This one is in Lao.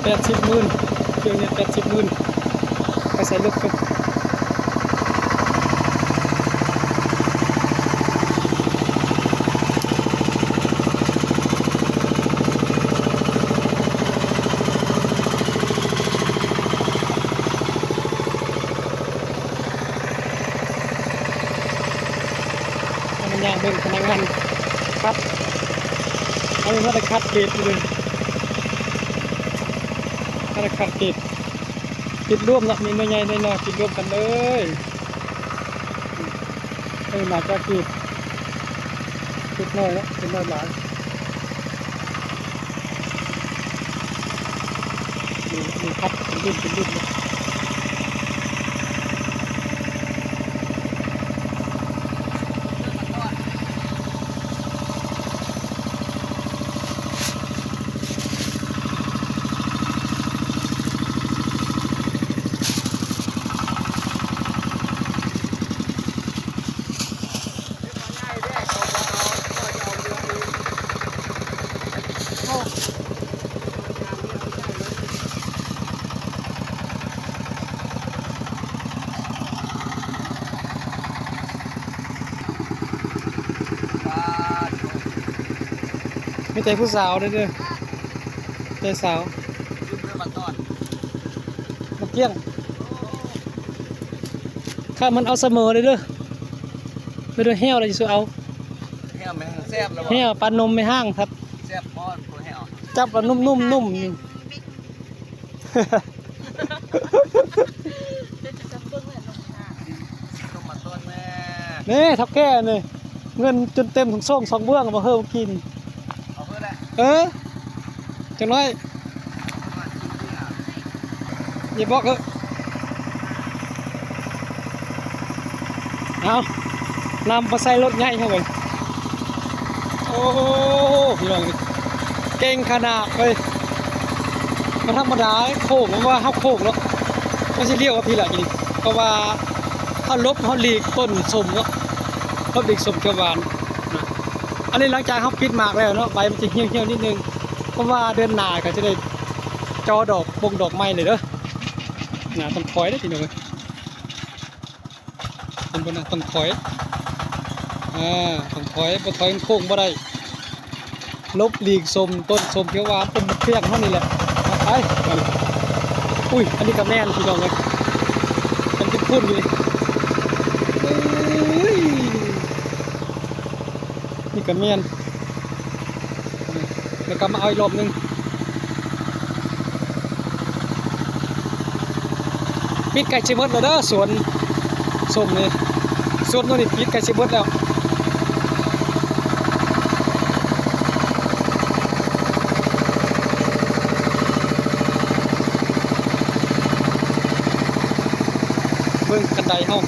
ແປດສິບໝື່ນ ເຄື່ອງນີ້ແປດສິບໝື່ນ ໄປໃສ່ລົດກ່ອນ. ພະນັກງານເບິ່ງ ພະນັກງານຂັດ ອັນນີ້ບໍ່ໄດ້ຂັດເກດຢູ່ເດີ ບໍ່ໄດ້ຂັດເກດ ປິດລວມເນາະ ມີໜ່ວຍໃຫຍ່ໜ່ວຍນ້ອຍ ປິດລວມກັນເລີຍ. ເອີ ໜ້າຈະເກດ ເກດໜ້ອຍເນາະ ເກດໜ້ອຍຫຼາຍ. ນີ້ ນີ້ຄັດເປັນລຸ້ນເປັນລຸ້ນເນາະ. ມີແຕ່ຜູ້ສາວເດີ ເດີ ແຕ່ສາວ ມາກ້ຽງ. ຖ້າມັນເອົາສະເໝີເດີ ເດີ ແລ້ວແຫ້ວລະຊິເອົາ ແຫ້ວແມ່ນແຊບແລ້ວ ແຫ້ວປານົມແມ່ຫ້າງຄັບ ແຊບພໍໂຕແຫ້ວ ຈັບລະນຸ້ມໆໆ ນຸ້ມມາຕົ້ນແມ່ ນີ້ເຖົ້າແກ່ນີ້ ເງິນຈົນເຕັມຖົງໂສ້ງສອງເບື້ອງ ມາເຮີ້ກິນ ເອີ ຈັກໜ້ອຍ ຢ່າບອກເອີ ເອົາ ນຳມາໃສ່ລົດໃຫຍ່ເຮົາເວີຍ. ໂອ້ ພີ່ນ້ອງເອີຍ ເກັ່ງຂະໜາດເວີຍ ບໍ່ທຳມະດາ. ໂຄ້ງ ເພາະວ່າເຮົາໂຄ້ງເນາະ ເຮົາຊິລ້ຽວມາພີ້ລະ ນີ້ ເພາະວ່າເຮົາຫຼົບ ເຮົາຫຼີກຕົ້ນສົ້ມເນາະ ຫຼົບຫຼີກສົ້ມຂຽວຫວານ. ອັນນີ້ຫຼັງຈາກເຮົາປິດໝາກແລ້ວເນາະ ໃບມັນຈະຫ່ຽວໆນິດໜຶ່ງ ເພາະວ່າເດືອນໜ້າກໍຈະໄດ້ຈໍດອກບົງດອກໃໝ່ເລີຍເດີ. ໜ້າຕ້ອງຖອຍເດີພີ່ນ້ອງເອີຍ ເຫັນບໍ່ນະ ຕ້ອງຖອຍ ອາ ຕ້ອງຖອຍ ບໍ່ຖອຍມັນໂຄ້ງບໍ່ໄດ້. ຫຼົບຫຼີກສົ້ມ ຕົ້ນສົ້ມຂຽວຫວານ ຕົ້ນໝາກເຟືອງເຮົານີ້ແຫຼະ ໄປ. ອຸ້ຍ ອັນນີ້ກໍແມ່ນພີ່ນ້ອງເອີຍ ມັນເປັນຝຸ່ນຢູ່ນີ້ ເອີຍ ນີ້ກໍແມ່ນ ແລ້ວກໍມາເອົາອີກລອບໜຶ່ງ. ປິດໃກ້ຊິໝົດແລ້ວເດີ ສວນສົ້ມນີ້ ສວນໂນ້ນນີ້ປິດໃກ້ຊິໝົດແລ້ວ. ເບິ່ງຄັນໄດເຮົາ